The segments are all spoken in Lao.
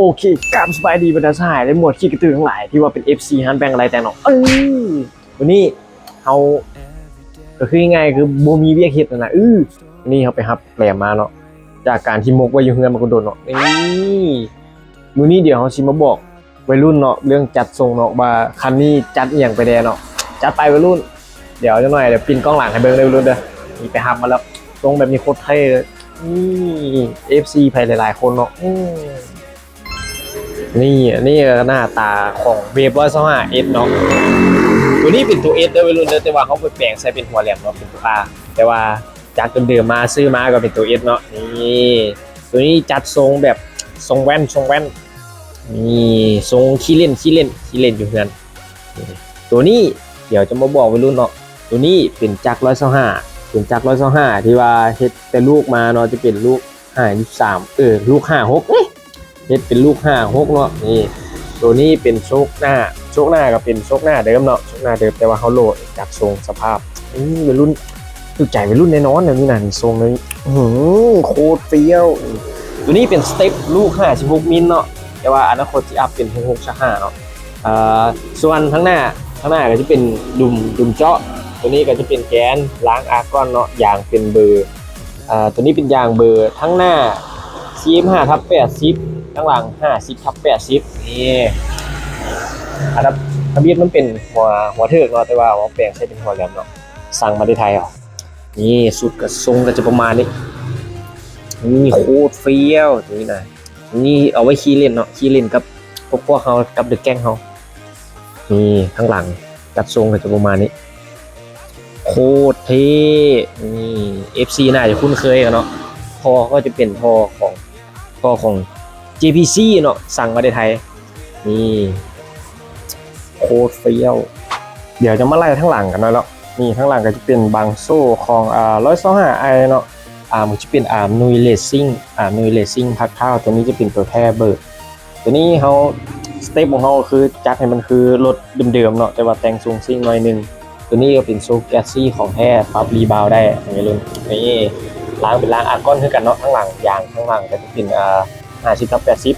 ໂອເຄ ກາບສະບາຍດີບັນດາສະຫາຍ ແລະ ໝວດຂີ້ກະຕືທັງຫຼາຍ ທີ່ວ່າເປັນເອັຟຊີຮ້ານແບງໄລແຕງເນາະ. ເອີ ມື້ນີ້ເຮົາ ກໍຄືງ່າຍໆ ຄືບໍ່ມີວຽກເຮັດຫັ້ນນະ. ເອີ ມື້ນີ້ເຮົາໄປຮັບແຫຼມມາເນາະ ຈາກການທີ່ໝົກໄວ້ຢູ່ເຮືອນມາດົນເນາະ. ນີ້ ມື້ນີ້ດຽວເຮົາຊິມາບອກໄວລຸ້ນເນາະ ເລື່ອງຈັດຊົງເນາະ ວ່າຄັນນີ້ຈັດອີ່ຫຍັງໄປແດ່ເນາະ. ຈັດໄປໄວລຸ້ນ. ດຽວຈັກໜ່ອຍ ດຽວປິ່ນກ້ອງຫຼັງໃຫ້ເບິ່ງເດີໄວລຸ້ນເດີ. ນີ້ໄປຮັບມາແລ້ວ ຊົງແບບນີ້ໂຄດເທ່ເລີຍ. ນີ້ ເອັຟຊີໃຜຫຼາຍໆຄົນເນາະ. ອືມ ນີ້ ອັນນີ້ກໍໜ້າຕາຂອງເວບຮ້ອຍຊາວຫ້າເອັສເນາະ. ຕົວນີ້ເປັນຕົວເອັສເດີໄວລຸ້ນເດີ ແຕ່ວ່າເຮົາໄປແປງໃສ່ເປັນຫົວແຫຼມເນາະ ເປັນຕົວອາ ແຕ່ວ່າຈາກເດີມໆມາ ຊື້ມາກໍເປັນຕົວເອັສເນາະ. ນີ້ ຕົວນີ້ຈັດຊົງແບບຊົງແວ່ນ ຊົງແວ່ນ. ນີ້ ຊົງຂີ້ຫຼິ້ນ ຂີ້ຫຼິ້ນ ຂີ້ຫຼິ້ນຢູ່ເຮືອນ. ຕົວນີ້ດຽວຈະມາບອກໄວລຸ້ນເນາະ ຕົວນີ້ເປັນຈັກຮ້ອຍຊາວຫ້າ ເປັນຈັກຮ້ອຍຊາວຫ້າທີ່ວ່າເຮັດແຕ່ລູກມາເນາະ ຈະເປັນລູກຫ້າສິບສາມ ເອີ ລູກຫ້າຫົກ ເອີ ເຮັດເປັນລູກຫ້າຫົກເນາະ. ນີ້ ໂຕນີ້ເປັນໂຊກໜ້າ ໂຊກໜ້າກໍເປັນໂຊກໜ້າເດີມເນາະ ໂຊກໜ້າເດີມ ແຕ່ວ່າເຮົາໂຫຼດຈັດຊົງສະພາບ. ອື ໄວລຸ້ນ ຖືກໃຈໄວລຸ້ນແນ່ນອນ ແນວນີ້ນະ ນີ້ຊົງນີ້ ອື ໂຄດຟຽວ. ໂຕນີ້ເປັນສະເຕັບລູກຫ້າສິບຫົກມິນເນາະ ແຕ່ວ່າອະນາຄົດຊິອັບເປັນຫົກສິບຫົກຊາວຫ້າເນາະ. ເອີ ສ່ວນທາງໜ້າ ທາງໜ້າກໍຈະເປັນດຸມ ດຸມເຈາະ ໂຕນີ້ກໍຈະເປັນແກນລ້າງອາກອນເນາະ ຢາງເປັນເບີ ອ່າ ຕົວນີ້ເປັນຢາງເບີ ທາງໜ້າສີ່ສິບຫ້າທັບແປດສິບ ທາງຫຼັງຫ້າສິບທັບແປດສິບ. ນີ້ ອັນນັ້ນທະບຽນມັນເປັນຫົວ ຫົວເທີກເນາະ ແຕ່ວ່າເອົາມາແປງໃສ່ເປັນຫົວແຫຼມເນາະ ສັ່ງມາແຕ່ໄທເອົາ. ນີ້ ຊຸດກະຊົງກໍຈະປະມານນີ້. ນີ້ໂຄດຟຽວ ຕົວນີ້ນະ ນີ້ເອົາໄວ້ຂີ່ຫຼິ້ນເນາະ ຂີ່ຫຼິ້ນກັບພວກ ພວກເຮົາ ກັບເດີແກັງເຮົາ. ນີ້ ທາງຫຼັງຈັດຊົງກໍຈະປະມານນີ້ ໂຄດເທ່. ນີ້ ເອັຟຊີໜ້າຈະຄຸ້ນເຄີຍກັນເນາະ ທໍ່ກໍຈະເປັນທໍ່ຂອງ ທໍ່ຂອງເຈພີຊີເນາະ ສັ່ງມາແຕ່ໄທ. ນີ້ ໂຄດຟຽວ. ດຽວຈະມາໄລ່ທາງຫຼັງກັນໜ້ອຍເນາະ. ນີ້ ທາງຫຼັງກໍຈະເປັນບາງໂສ້ຂອງ ອ່າ ຮ້ອຍຊາວຫ້າໄອເນາະ ອາມກໍຈະເປັນອາມນຸຍເຣຊິງ ອາມນຸຍເຣຊິງພັກທ້າວ. ຕົວນີ້ຈະເປັນຕົວແທ້ເບີ ຕົວນີ້ເຮົາ ສະເຕັບຂອງເຮົາຄືຈັດໃຫ້ມັນຄືລົດເດີມໆເນາະ ແຕ່ວ່າແຕ່ງຊົງຊິ່ງໜ້ອຍໜຶ່ງ. ຕົວນີ້ກໍເປັນໂຊແກັດຊີຂອງແທ້ ປັບຣີບາວໄດ້ ໄວລຸ້ນ. ນີ້ ລາງເປັນລາງອາກອນຄືກັນເນາະ ທາງຫຼັງ ຢາງທາງຫຼັງກໍຈະເປັນ ອ່າ ຫ້າສິບທັບແປດສິບ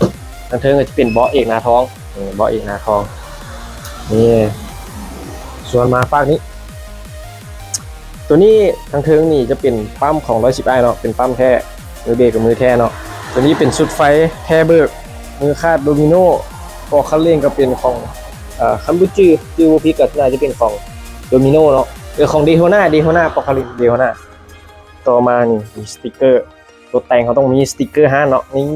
ທາງເທິງກໍຈະເປັນເບາະເອກໜ້າທອງ ເອີ ເບາະເອກໜ້າທອງ. ນີ້ ສ່ວນມາຟາກນີ້ ຕົວນີ້ທາງເທິງນີ້ຈະເປັນປ້ຳຂອງຮ້ອຍສິບໄອເນາະ ເປັນປ້ຳແທ້ ມືເບກກັບມືແທ້ເນາະ. ຕົວນີ້ເປັນຊຸດໄຟແທ້ເບີກ ມືຄາດໂດມິໂນ ປອກຄັນເລັ່ງກໍເປັນຂອງ ເອີ ຄັນບໍ່ຈື່ ຈື່ບໍ່ຜິດກໍໜ້າຈະເປັນຂອງໂດມິໂນເນາະ ເອີ ຂອງເດໂທນາ ເດໂທນາ ປອກຄັນເລັ່ງເດໂທນາ. ຕໍ່ມານີ້ມີສະຕິກເກີ ລົດແຕ່ງເຮົາຕ້ອງມີສະຕິກເກີຮ້ານເນາະ. ນີ້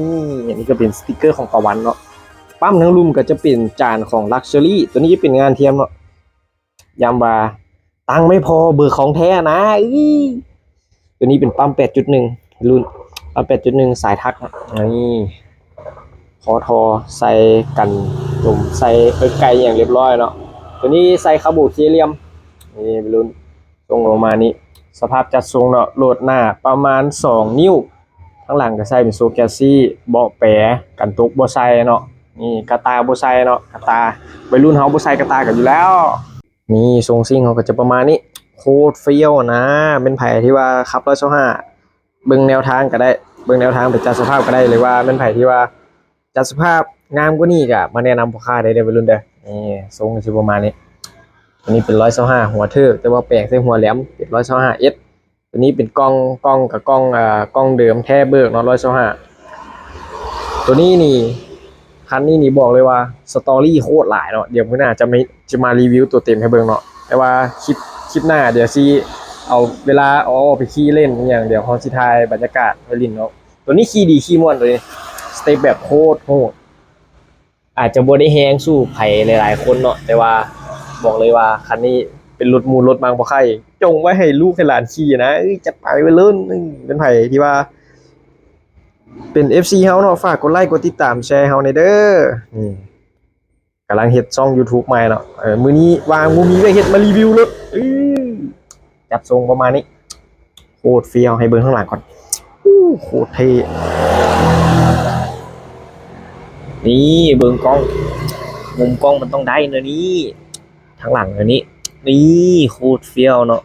ອັນນີ້ກໍເປັນສະຕິກເກີຂອງຕາວັນເນາະ. ປ້ຳທາງລຸ່ມກໍຈະເປັນຈານຂອງລັກເຊີຣີ ຕົວນີ້ຈະເປັນງານທຽມເນາະ ຢ້ຳວ່າຕັງໄມ່ພໍ ເບີຂອງແທ້ນະ. ເອີ ຕົວນີ້ເປັນປ້ຳແປດຈຸດໜຶ່ງ ລຸ້ນປ້ຳແປດຈຸດໜຶ່ງສາຍທັກ. ນີ້ ຂໍທໍ່ໃສ່ກັນລົມ ໃສ່ເອີກໄກ່ອີ່ຫຍັງລຽບລ້ອຍເນາະ. ຕົວນີ້ໃສ່ຄາໂບເຄລຽມ ນີ້ລຸ້ນ ຊົງອອກມານີ້ ສະພາບຈັດຊົງເນາະ ໂຫຼດໜ້າປະມານສອງນິ້ວ ທາງຫຼັງກໍໃສ່ເປັນໂຊແກັດຊີ ເບາະແປກັນຕົກບໍ່ໃສ່ເນາະ. ນີ້ກະຕ່າບໍ່ໃສ່ເນາະ ກະຕ່າ ໄວລຸ້ນເຮົາບໍ່ໃສ່ກະຕ່າກັນຢູ່ແລ້ວ. ນີ້ຊົງຊິ່ງເຮົາກໍຈະປະມານນີ້ ໂຄດຟຽວນະ. ແມ່ນໃຜທີ່ວ່າຂັບຮ້ອຍຊາວຫ້າ ເບິ່ງແນວທາງກໍໄດ້ ເບິ່ງແນວທາງໄປຈັດສະພາບກໍໄດ້ ຫຼືວ່າແມ່ນໃຜທີ່ວ່າ ຈັດສະພາບງາມກວ່ານີ້ກໍມາແນະນຳພໍ່ຄ້າໄດ້ເດີໄວລຸ້ນເດີ. ນີ້ຊົງກໍຊິປະມານນີ້ ອັນນີ້ເປັນຮ້ອຍຊາວຫ້າຫົວເທີກ ແຕ່ວ່າແປງໃສ່ຫົວແຫຼມເປັນຮ້ອຍຊາວຫ້າເອັສ. ຕົວນີ້ເປັນກ່ອງ ກ່ອງກໍກ່ອງ ເອີ ກ່ອງເດີມແທ້ເບີກເນາະ ຮ້ອຍຊາວຫ້າ. ຕົວນີ້ນີ້ ຄັນນີ້ນີ້ບອກເລີຍວ່າສະຕໍຣີໂຄດຫຼາຍເນາະ. ດຽວມື້ໜ້າຈະມີ ຈະມາຣີວິວຕົວເຕັມໃຫ້ເບິ່ງເນາະ ແຕ່ວ່າຄລິບ ຄລິບໜ້າດຽວຊິເອົາເວລາເອົາອອກໄປຂີ່ຫຼິ້ນອີ່ຫຍັງ ດຽວເຮົາຊິຖ່າຍບັນຍາກາດໄວ້ຫຼິ້ນເນາະ. ຕົວນີ້ຂີ່ດີຂີ່ມ່ວນ ຕົວນີ້ສະເຕັບແບບໂຄດໂຫດ ອາດຈະບໍ່ໄດ້ແຮງສູ້ໃຜຫຼາຍໆຄົນເນາະ ແຕ່ວ່າບອກເລີຍວ່າຄັນນີ້ເປັນລົດໝູ່ລົດມັງບໍ່ໃຄ່ ຈົ່ງໄວ້ໃຫ້ລູກໃຫ້ຫຼານຂີ່ນະ. ເອີຍ ຈັດໄປໄວລຸ້ນ. ເປັນໃຜທີ່ວ່າເປັນເອັຟຊີເຮົາເນາະ ຝາກກົດໄລກົດຕິດຕາມແຊເຮົາແດ່ເດີ. ນີ້ ກຳລັງເຮັດຊ່ອງຢູທູບໃໝ່ເນາະ ເອີ ມື້ນີ້ວ່າງບໍ່ມີວຽກເຮັດ ມາຣີວິວລົດ. ອື ຈັດຊົງປະມານນີ້ ໂຄດຟຽວ. ໃຫ້ເບິ່ງທາງຫຼັງກ່ອນ ໂອ້ ໂຄດເທ່. ນີ້ເບິ່ງກ້ອງ ມຸມກ້ອງມັນຕ້ອງໄດ້ແນວນີ້ ທາງຫຼັງແນວນີ້ ນີ້ໂຄດຟຽວເນາະ.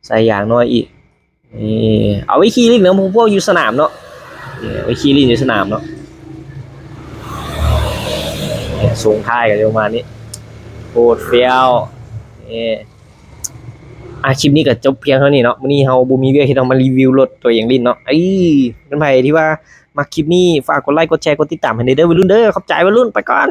ໃສ່ຢາງນ້ອຍອີກ ນີ້ເອົາໄວ້ຂີ່ຫຼິ້ນນຳພວກຢູ່ສະໜາມເນາະ ນີ້ເອົາໄວ້ຂີ່ຫຼິ້ນຢູ່ສະໜາມເນາະ. ສົ່ງທ້າຍກັນຢູ່ປະມານນີ້ ໂຄດຟຽວ. ເອີ ອ່ະ ຄລິບນີ້ກໍຈົບພຽງເທົ່ານີ້ເນາະ. ມື້ນີ້ເຮົາບໍ່ມີວຽກເຮັດ ເຮົາມາຣີວິວລົດຕົວເອງຫຼິ້ນເນາະ. ເອີ ເປັນໃຜທີ່ວ່າມັກຄລິບນີ້ ຝາກກົດໄລ ກົດແຊ ກົດຕິດຕາມໃຫ້ແດ່ເດີ ໄວລຸ້ນເດີ. ຂອບໃຈໄວລຸ້ນ ໄປກ່ອນ.